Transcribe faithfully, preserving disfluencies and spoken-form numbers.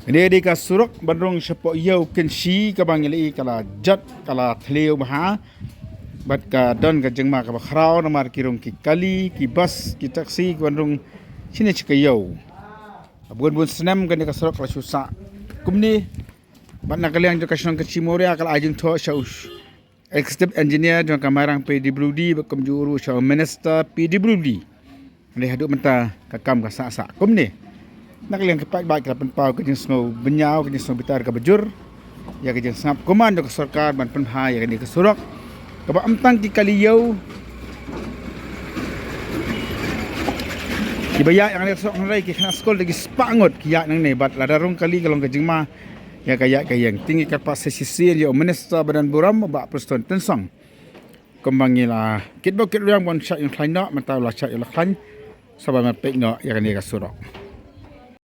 Kane dei ka surok ban rung shapoh ïew Kynshi kaba ngi la ïohi ka la jot ka la thliew bha. Bad ka don ka jingma kaba khraw namar ki rung ki kali, ki bus, ki taxi, ki ban rung shane sha ka ïew. Bun bun snem kane ka surok ka la shu sah kumne. Bad na ka liang jong ka shnong Kynshi Mawria ka la ai jingthoh sha u Executive Engineer jong ka Mairang P W D bad kumjuh ruh sha u Minister P W D. Hynrei haduh mynta ka kam ka sah sah kumne. Na ka liang ki paidbah ki la pynpaw ka jingsngew bynñiaw, ka jingsngew bitar kaba jur ïa ka jingsngap kumne jong ka sorkar ban pynbha ïa kane ka surok. Kaba ym tang ki kali ïew kiba ïaid ïa kane ka surok, hynrei ki khynnah skul da ki spah ngut ki ïaid nangne bad lada rung kali ka long ka jingma ïa ka ïaid ka ïeng. Te ngi kyrpad sa shisien ïa u Minister ba don burom, u Bah Prestone Tynsong. Kumba ngi la kit bok kit rwiang ban shah ïing khlaiñ noh, mynta u la shah ïing khlaiñ. Sa ban peit noh ïa kane ka surok.